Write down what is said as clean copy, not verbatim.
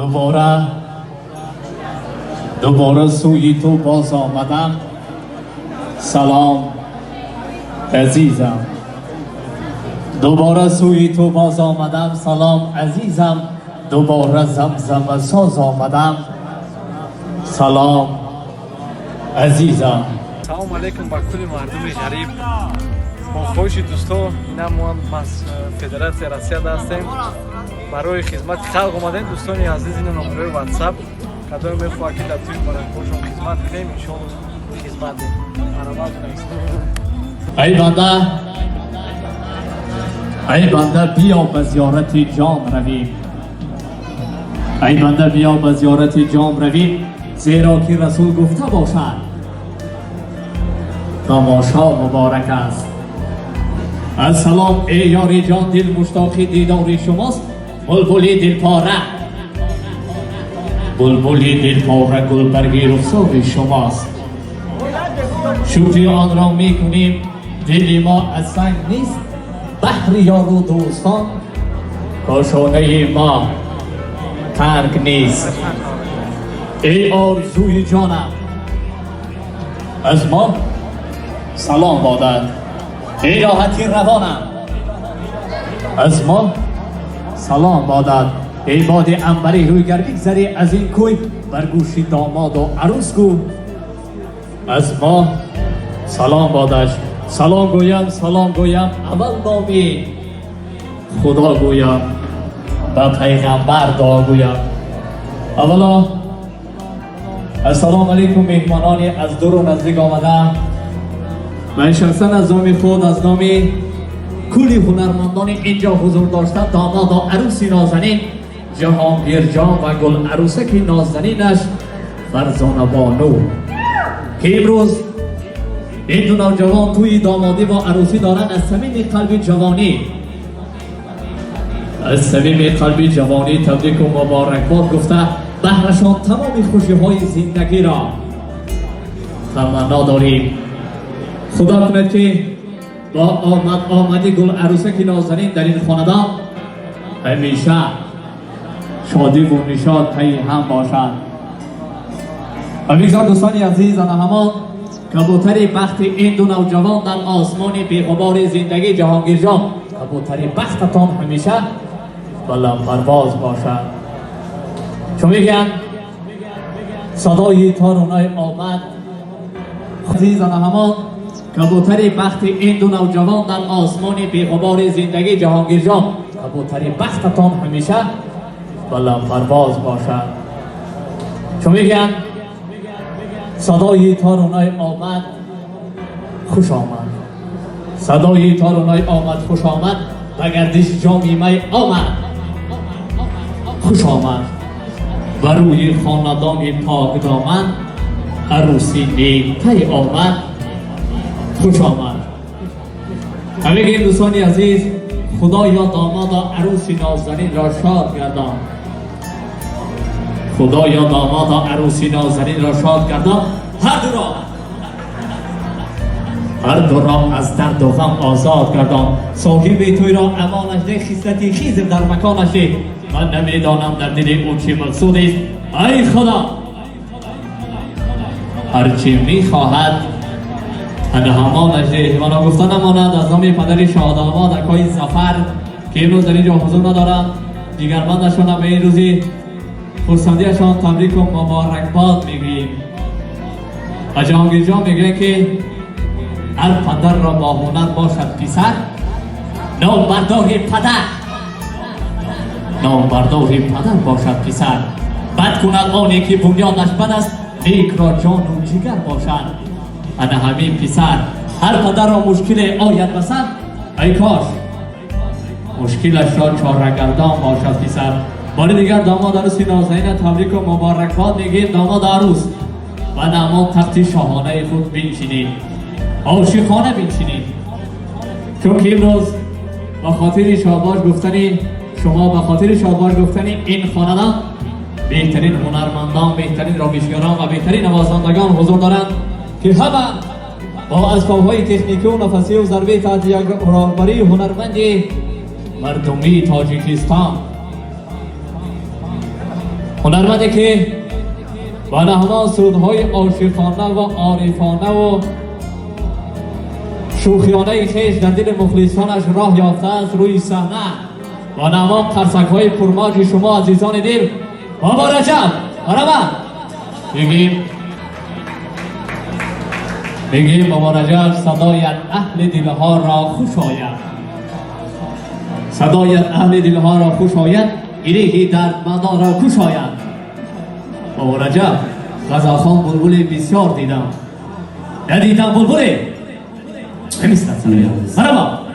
Дубора, дубора сӯи ту боз омадам, салом, азизам. Дубора сӯи ту боз омадам, салом, азизам. Дубора замзама соз омадам, салом, азизам. Салом алейкум ба кулли мардуми ғариб. Бо хоҳиши дӯсто ина мо аз Федератсияи Россияда ҳастем, барои хизмати халқ омадем. Дӯстони азиз, ина номерои Ватсап. Кадоме мехоҳад, ки дар тӯи муборакбошон хизмат кунем, иншоалло, хизмат дем. Марҳамат. Ай банда, ай банда, биё ба зиёрати ҷом равем. Ай банда, биё ба зиёрати ҷом равем, зеро ки Расул гуфта бошад: тамошо муборак аст. Ассалом, эй ёри ҷон, дил муштоқи дидори шумост. Булбули дилпора, булбули дилпора гулбарги рухсори шумост. Шукри онро мекунем, дили мо аз санг нест. Баҳри ёру дӯстон кошонаи мо тарк нест. Эй орзуи ҷонам, аз мо салом бодад. Эй роҳати равонам, аз мо салом бодад. Эй боди анбари рӯй, гар бигзарӣ аз ин кӯй, бар гӯши домоду арӯс гӯ, аз мо салом бодаш. Салом гӯям, салом гӯям, аввал номи Худо гӯям, ба пайғамбар дуо гӯям. Аввало, ассалому алайкум, меҳмонони аз дуру наздик омада. Ман шахсан аз номи худ, аз номи кулли ҳунармандони инҷо ҳузур дошта, домоду арӯси нозанин Ҷаҳонгирҷон ва гул арӯсаки нозанинаш Фарзонабону, ки имрӯз ин ду навҷавон тӯи домодӣ ва арӯсӣ доранд, аз самими қалби ҷавонӣ, аз самими қалби ҷавонӣ табрику муборакбод гуфта, баҳрашон тамоми хушиҳои зиндагиро таманно дорем. Худо кунад, ки бо омад омади гул арӯсаки нозанин дар ин хонадон ҳамеша шодиву нишод пайи ҳам бошад. Ва бигзор, дӯстони азиз, ана ҳамон кабутари бахти ин ду навҷавон дар осмони беғубори зиндагӣ, Ҷаҳонгирҷон, кабутари бахтатон ҳамеша баландпарвоз бошад. Чун мегӯянд, садои торунай омад. Азиз, ана ҳамон кабутари бахти ин ду навҷавон дар осмони беғубори зиндагӣ, Ҷаҳонгирҷон, кабутари бахтатон ҳамеша баландпарвоз бошад. Чун мегӯянд, садои торунай омад, хуш омад. Садои торунай омад, хуш омад. Ба гардиш ҷоми май омад, хуш омад. Ба рӯи хонадони покдоман арӯси некпай омад, хуш омад. Ҳамегӯем, дӯстони азиз, Худоё, домода арӯси нозанинро шод гардон. Худоё, домода арӯси нозанинро шод гардон, ҳар дуро, ҳар дуро аз дарду ғам озод гардон. Соҳиби тӯйро амонаш де, хислати Хизр дар маконаш де. Ман намедонам, дар дили ӯ чӣ мақсудест. Ай Худо, ҳарчи мехоҳад, ана ҳамонаш де. Ва ногуфта намонад, аз номи падари шоҳдомод, акои Зафар, ки имрӯз дар ин ҷо ҳузур надоранд, ҷигарбандашона ба ин рӯзи хурсандиашон табрику муборакбод мегӯем. Ва Ҷаҳонгирҷон мегӯянд, ки ҳар падарро бо ҳунар бошад писар, номбардори падар, номбардори падар бошад писар. Бад кунад оне ки бунёдаш бад аст, некро ҷону ҷигар бошад ана ҳамин писар. Ҳар падарро мушкиле ояд ба сар, ай кош мушкилашро чорагардон бошад писар. Бори дигар домод арӯси нозанина табрику муборакбод мегӯем. Домод, арӯс, ба ҳамон тахти шоҳонаи худ биншинед, ошиқона биншинед, чунки имрӯз ба хотири шодбош гуфтани шумо, ба хотири шодбош гуфтани ин хонадон беҳтарин ҳунармандон, беҳтарин робишгарон ва беҳтарин навозандагон ҳузур доранд, ки ҳама бо асбобҳои техникию нафасию зарбаи таҳти як роҳбарии ҳунарманди мардумии Тоҷикистон. Ҳунарманде ки ба ҳамон сурудҳои ошиқона ва орифона ва шӯхиёнаи хеш дар дили мухлисонаш роҳ ёфтааст, рӯи саҳна ва ҳамон қарсакҳои пурмавҷи шумо, азизони дил, Бобо Раҷаб. Марҳамат. Мегӯем, Бобо Раҷаб, садоят аҳли дилҳоро хуш ояд, садоят аҳли дилҳоро хуш ояд, гиреҳи дардмандонро кушояд. Бобо Раҷаб, ғазалхон булбули бисёр дидам, надидам булбуле намистад садоят. Марҳамат.